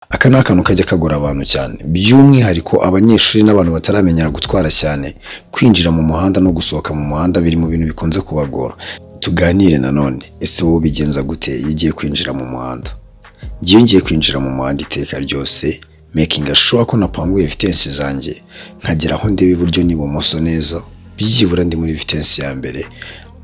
Aka ni akantu kajya kagora abantu cyane, by'umwihariko abanyeshuri n'abantu bataramenyera gutwara cyane. Kwinjira mu muhanda no gusohoka mu muhanda biri mu bintu bikunze kubagora. Tuganire nanone, ese wowe ubigenza gute iyo ugiye kwinjira mu muhanda? Ngiyo ngiye kwinjira mu muhanda, iteka ryose making sure ko napanguye vitesse zanjye, nkagera aho ndeba iburyo n'ibumoso neza. Byibura ndi muri vitesse ya mbere,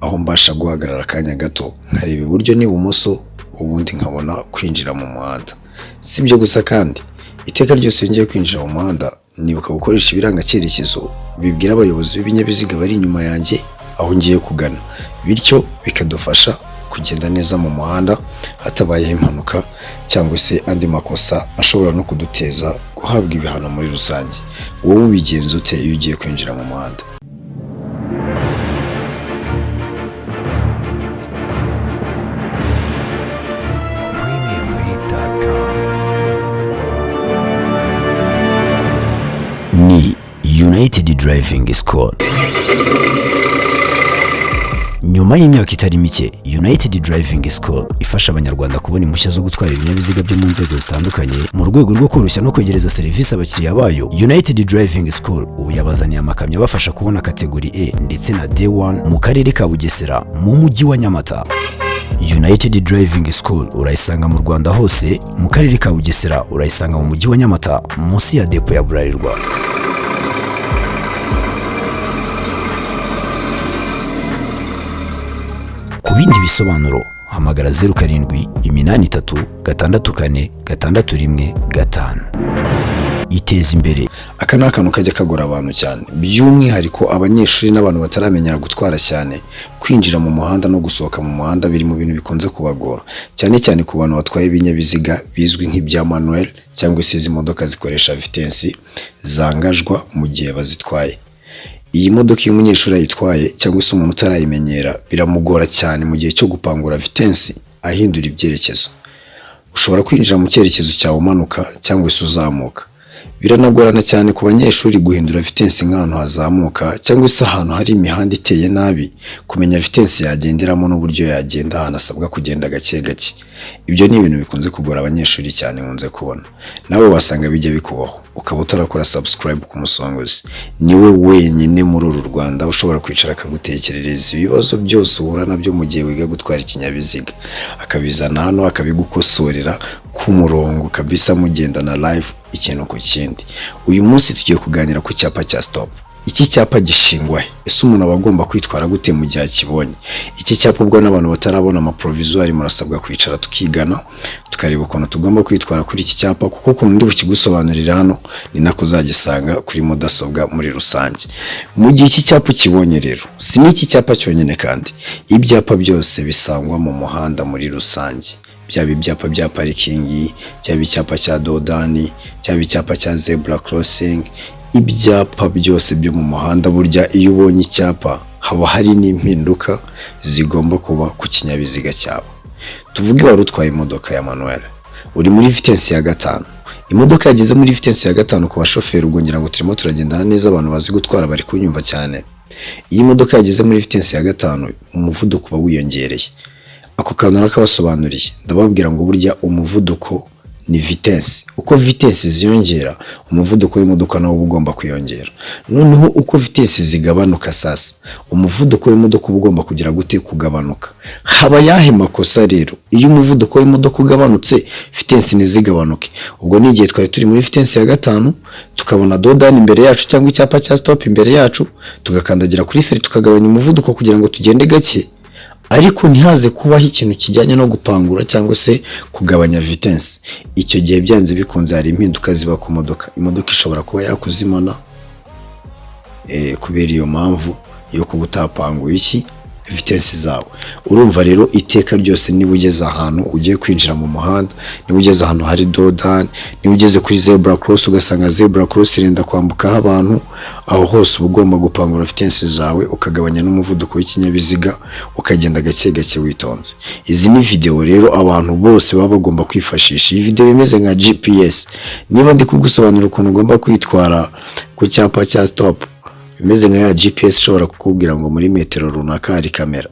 aho mbasha guhagarara akanya gato nkareba iburyo n'ibumoso, ubundi nkabona kwinjira mu muhanda. Si ibyo gusa kandi, iteka ryose iyo ngiye kwinjira mu muhanda nibuka gukoresha ibirangacyerekezo bibwira abayobozi b'ibinyabiziga bari inyuma yanjye aho ngiye kugana, bityo bikadufasha kugenda neza mu muhanda hatabayeho impanuka cyangwa se andi makosa ashobora no kuduteza guhabwa ibihano muri rusange. Wowe ubigenza ute iyo ugiye kwinjira mu muhanda? Premiumbeat.com. Ni United Driving School. Nyuma y'imyaka itari mike United Driving School ifasha Abanyarwanda kubona impushya zo gutwara ibinyabiziga byo mu nzego zitandukanye, mu rwego rwo koroshya no kwegereza serivisi abakiriya bayo, United Driving School ubu yabazaniye amakamyo abafasha kubona category A ndetse na D1 mu Karere ka Bugesera, mu Mujyi wa Nyamata. United Driving School urayisanga mu Rwanda hose. Mu Karere ka Bugesera urayisanga mu Mujyi wa Nyamata, munsi ya depo ya Bralirwa. Ku bindi bisobanuro hamagara 0783646115. Iteza imbere. Aka ni akantu kajya kagora abantu cyane, by'umwihariko abanyeshuri n'abantu bataramenyera gutwara cyane. Kwinjira mu muhanda no gusohoka mu muhanda biri mu bintu bikunze kubagora cyane cyane ku bantu batwaye ibinyabiziga bizwi nk'ibya manuel cyangwa se izi modoka zikoresha vitesse zangajwa mu gihe bazitwaye. Iyi modoka iyo umunyeshuri ayitwaye cyangwa se umuntu utarayimenyera, biramugora cyane mu gihe cyo gupangura vitesse ahindura ibyerekezo. Ushobora kwinjira mu cyerekezo cyawe umanuka cyangwa se uzamuka. Biranagorana cyane ku banyeshuri guhindura vitesse nk'ahantu hazamuka cyangwa se ahantu hari imihanda iteye nabi, kumenya vitesse yagenderamo n'uburyo yagenda ahantu asabwa kugenda gake gake. Ibyo ni ibintu bikunze kugora abanyeshuri cyane nkunze kubona. Nawe wasanga bijya bikubaho ukaba utarakora subscribe ku Musongozi. Niwe wenyine muri uru Rwanda ushobora kwicara akagutekerereza ibibazo byose uhura nabyo mu gihe wiga gutwara ikinyabiziga, akabizana hano akabigukosorera ku murongo kabisa, mugendana live ikintu ku kindi. Uyu munsi tugiye kuganira ku cyapa cya stop. Iki cyapa gishingwa he? Ese umuntu aba agomba kwitwara gute mu gihe akibonye iki cyapa? Ubwo n'abantu batarabona amaprovisoire, murasabwa kwicara tukigana, tukareba ukuntu tugomba kwitwara kuri iki cyapa, kuko ukuntu ndi bukigusobanurira hano ni nako uzagisanga kuri mudasobwa muri rusange. Mu gihe iki cyapa ukibonye rero, si n'iki cyapa cyonyine kandi, ibyapa byose bisangwa mu muhanda muri rusange, byaba ibyapa bya parikingi, byaba icyapa cya dodani, cyaba icyapa cya zebra crossing, ibyapa byose byo mu muhanda, burya iyo ubonye icyapa haba hari n'impinduka zigomba kuba ku kinyabiziga cyawe. Tuvuge wari utwaye imodoka ya manuel, uri muri vitesse ya gatanu. Imodoka yageze muri vitesse ya gatanu, ku bashoferi ubwo ngira ngo turimo turagendana neza, abantu bazi gutwara bari kunyumva cyane. Iyo imodoka yageze muri vitesse ya gatanu, umuvuduko uba wiyongereye. Ako kantu narakabasobanuriye, ndababwira ngo burya umuvuduko ni vitesse. Uko vitesse ziyongera, umuvuduko w'imodoka nawo uba ugomba kwiyongera. Noneho uko vitesse zigabanuka, sasa umuvuduko w'imodoka uba ugomba kugira gute? Kugabanuka. Haba yahe makosa rero iyo umuvuduko w'imodoka ugabanutse, vitesse ntizigabanuke? Ubwo ni igihe twari turi muri vitesse ya gatanu, tukabona dodani imbere yacu cyangwa icyapa cya stop imbere yacu, tugakandagira kuri feri, tukagabanya umuvuduko kugira ngo tugende gake, ariko ntihaze kubaho ikintu kijyanye no gupangura cyangwa se kugabanya vitesse. Icyo gihe byanze bikunze hari impinduka ziba ku modoka. Imodoka ishobora kuba yakuzimana kubera iyo mpamvu yo kuba utapanguye iki? Vitesse zawe. Urumva rero, iteka ryose niba ugeze ahantu ugiye kwinjira mu muhanda, niba ugeze ahantu hari dodani, niba ugeze kuri zebra cross ugasanga zebra cross irenda kwambukaho abantu, aho hose uba ugomba gupangura vitesse zawe, ukagabanya n'umuvuduko w'ikinyabiziga, ukagenda gake gake witonze. Izi ni video rero abantu bose baba bagomba kwifashisha. Iyi video imeze nka GPS. Niba ndi kugusobanurira ukuntu ugomba kwitwara ku cyapa cya stop, imeze nka ya GPS ishobora kukubwira ngo muri metero runaka hari kamera,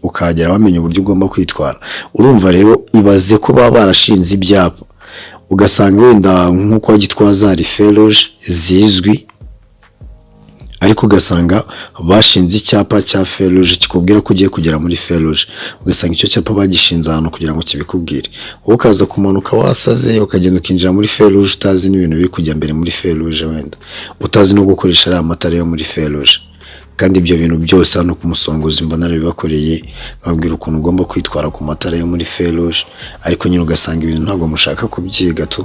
ukahagera wamenya uburyo ugomba kwitwara. Urumva rero, ibaze ko baba barashinze ibyapa. Ugasanga wenda nko kwa Gitwaza hari feu rouge zizwi, ariko ugasanga bashinze icyapa cya feu rouge kikubwira ko ugiye kugera muri feu rouge, ugasanga icyo cyapa bagishinze ahantu kugira ngo kibikubwire, wowe ukaza kumanuka wasaze, ukagenda ukinjira muri feu rouge utazi n'ibintu biri kujya mbere muri feu rouge, wenda utazi no gukoresha ariya matara yo muri feu rouge. Kandi ibyo bintu byose hano ku Musongozi mbona narabibakoreye, babwira ukuntu ugomba kwitwara ku matara yo muri feu rouge. Ariko nyine ugasanga ibintu ntabwo mushaka kubyiga tu,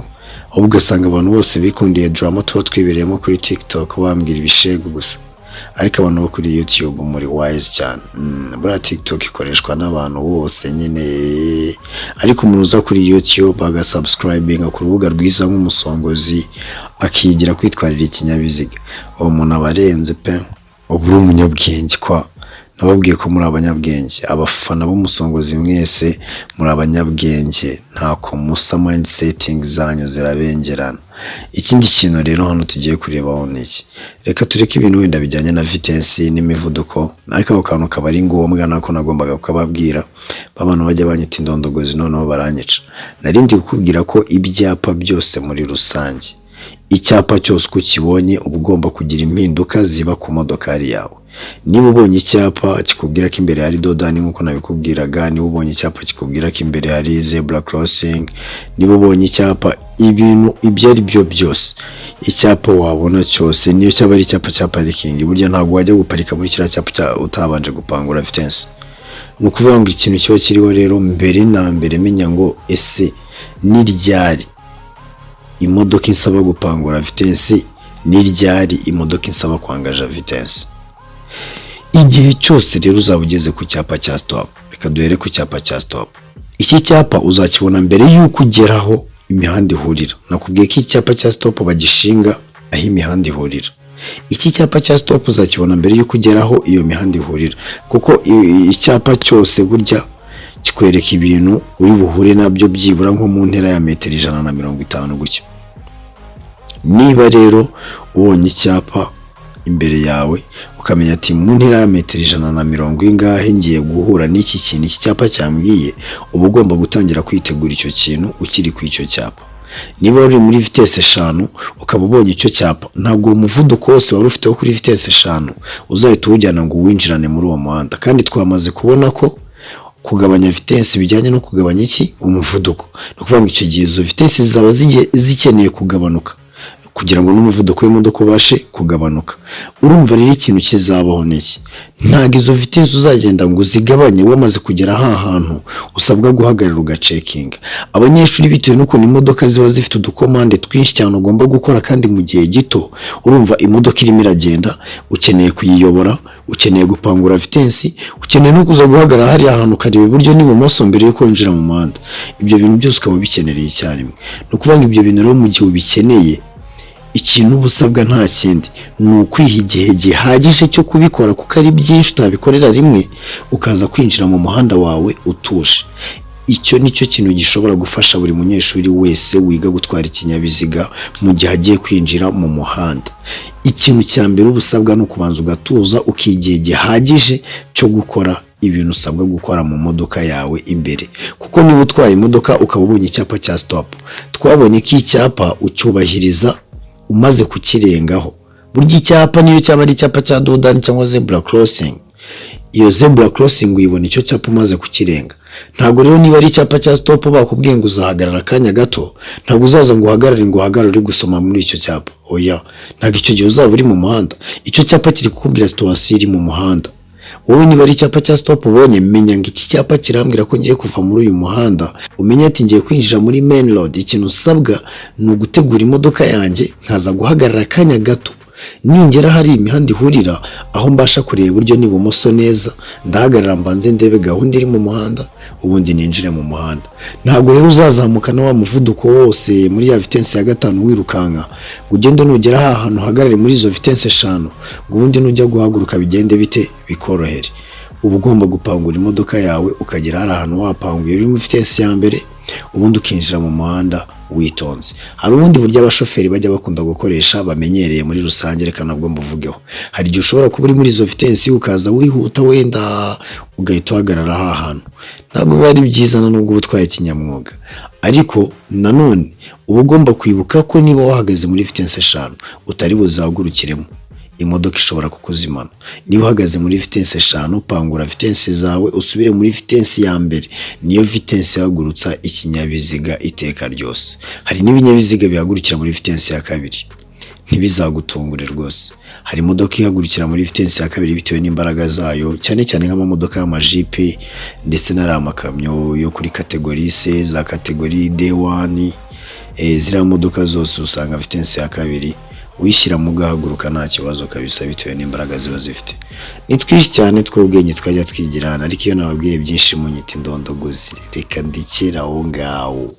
ahubwo ugasanga abantu bose bikundiye drama tuba twibereyemo kuri TikTok, bambwira ibishegu gusa. Ariko abantu bo kuri YouTube muri wise cyane. Buriya TikTok ikoreshwa n'abantu bose nyine, ariko umuntu uza kuri YouTube agasubscribinga ku rubuga rwiza nk'Umusongozi, akigira kwitwarira ikinyabiziga, uwo muntu aba arenze pe. Uba uri umunyabwenge kwa. Nababwiye ko muri abanyabwenge, abafana b'Umusongozi mwese muri abanyabwenge, ntako musa, mind setting zanyu zirabengerana. Ikindi kintu rero hano tugiye kurebaho ni iki? Reka tureke ibintu wenda bijyanye na vitesse n'imivuduko, ariko ako kantu kaba ari ngombwa, nako nagombaga kukababwira. Abantu bajya banyita indondogozi, noneho baranyica. Nari ndi kukubwira ko ibyapa byose muri rusange, icyapa cyose uko ukibonye, uba ugomba kugira impinduka ziba ku modokari yawe. Niba ubonye icyapa kikubwira ko imbere hari dodani nk'uko nabikubwiraga, niba ubonye icyapa kikubwira ko imbere hari zebra crossing, niba ubonye icyapa, ibintu ibyo ari byo byose, icyapa wabona cyose, niyo cyaba ari icyapa cya parikingi, burya ntabwo wajya guparika muri kiriya cyapa utabanje gupangura vitesse. Ni ukuvuga ngo ikintu kiba kiriho rero, mbere na mbere menya ngo ese ni ryari imodoka insaba gupangura vitesse, ni ryari imodoka insaba kwangaja vitesse? Igihe cyose rero uzaba ugeze ku cyapa cya stop, reka duhere ku cyapa cya stop. Iki cyapa uzakibona mbere y'uko ugeraho imihanda ihurira. Nakubwiye ko icyapa cya stop bagishinga aho imihanda ihurira. Iki cyapa cya stop uzakibona mbere y'uko ugeraho iyo mihanda ihurira, kuko icyapa cyose burya kikwereka ibintu uri buhure nabyo byibura nko mu ntera ya metero 150 gutyo. Niba rero ubonye icyapa imbere yawe, ukamenya ati mu ntera ya metero 150 ingahe ngiye guhura n'iki kintu iki cyapa cyambwiye, uba ugomba gutangira kwitegura icyo kintu ukiri ku icyo cyapa. Niba uri muri vitesse 5, ukaba ubonye icyo cyapa, ntabwo uwo muvuduko wose wari ufite wo kuri vitesse 5 uzahita uwujyana ngo uwinjirane muri uwo muhanda. Kandi twamaze kubona ko kugabanya vitesse bijyanye no kugabanya iki? Umuvuduko. Ni ukuvuga ngo icyo gihe izo vitesse zaba zikeneye kugabanuka kugira ngo n'umuvuduko w'imodoka ubashe kugabanuka. Urumva rero ikintu kizabaho ni iki? Ntabwo izo vitesse uzagenda ngo uzigabanye wamaze kugera ha hantu usabwa guhagarara ugacekinga. Abanyeshuri, bitewe n'ukuntu imodoka ziba zifite udukomande twinshi cyane ugomba gukora kandi mu gihe gito, urumva imodoka irimo iragenda, ukeneye kuyiyobora, ukeneye gupangura vitesse, ukeneye no kuza guhagarara hariya hantu ukareba iburyo n'ibumoso mbere yo kwinjira mu muhanda. Ibyo bintu byose ukaba ubikenereye icyarimwe. Ni ukuvuga ngo ibyo bintu rero mu gihe ubikeneye, ikintu uba usabwa nta kindi, ni ukwiha igihe gihagije cyo kubikora, kuko ari byinshi utabikorera rimwe, ukaza kwinjira mu muhanda wawe utuje. Icyo ni cyo kintu gishobora gufasha buri munyeshuri wese wiga gutwara ikinyabiziga mu gihe agiye kwinjira mu muhanda. Ikintu cya mbere uba usabwa ni ukubanza ugatuza, ukiha igihe gihagije cyo gukora ibintu usabwa gukora mu modoka yawe imbere. Kuko niba utwaye imodoka ukaba ubonye icyapa cya stop, twabonye ko icyapa ucyubahiriza umaze kukirengaho. Burya icyapa niyo cyaba ari icyapa cya dodani cyangwa zebra crossing, iyo zebra crossing uyibona icyo cyapa umaze kukirenga. Ntabwo rero niba ari icyapa cya stop bakubwiye ngo uzahagarara akanya gato, ntabwo uzaza ngo uhagarare uri gusoma muri icyo cyapa. Oya, ntabwo icyo gihe uzaba uri mu muhanda. Icyo cyapa kiri kukubwira situation iri mu muhanda. Wowe niba ari icyapa cya stop ubonye, menya ngo iki cyapa kirambwira ko ngiye kuva muri uyu muhanda, umenye ati ngiye kwinjira muri main road. Ikintu usabwa ni ugutegura imodoka yanjye, nkaza guhagarara akanya gato. Ningera hari imihanda ihurira, aho mbasha kureba iburyo n'ibumoso neza, ndahagarara mbanze ndebe gahunda iri mu muhanda, ubundi ninjire mu muhanda. Ntabwo rero uzazamuka na wa muvuduko wose muri ya vitesse ya 5 wirukanka, ngo ugende, nugera ha hantu uhagarare muri izo vitesse 5, ngo ubundi nujya guhaguruka bigende bite? Bikorohere. Uba ugomba gupangura imodoka yawe, ukagera hari ahantu wapanguye uri muri vitesse ya mbere, ubundi ukinjira mu muhanda witonze. Hari ubundi buryo abashoferi bajya bakunda gukoresha bamenyereye muri rusange, reka nabwo mbuvugeho. Hari igihe ushobora kuba uri muri izo vitesse, ukaza wihuta, wenda ugahita uhagarara ha hantu. Ntabwo biba ari byiza na nubwo uba utwaye kinyamwuga. Ariko nanone uba ugomba kwibuka ko niba wahagaze muri vitesse 5 utari buzahagurukiremo, imodoka ishobora kukuzimana. Niba uhagaze muri vitesse 5, pangura vitesse zawe usubire muri vitesse ya mbere. Niyo vitesse ihagurutsa ikinyabiziga iteka ryose. Hari n'ibinyabiziga bihagurukira muri vitesse ya kabiri, ntibizagutungure rwose. Hari imodoka ihagurukira muri vitesse ya kabiri bitewe n'imbaraga zayo, cyane cyane nk'amamodoka y'amajipe ndetse n'ariya makamyo yo kuri catégorie C, za catégorie D1. Ziriya modoka zose usanga vitesse ya kabiri uyishyiramo ugahaguruka nta kibazo kabisa, bitewe n'imbaraga ziba zifite. Ni twinshi cyane tw'ubwenge twajya twigira hano, ariko iyo nababwiye byinshi munyita indondogozi. Reka ndekere aho ngaho.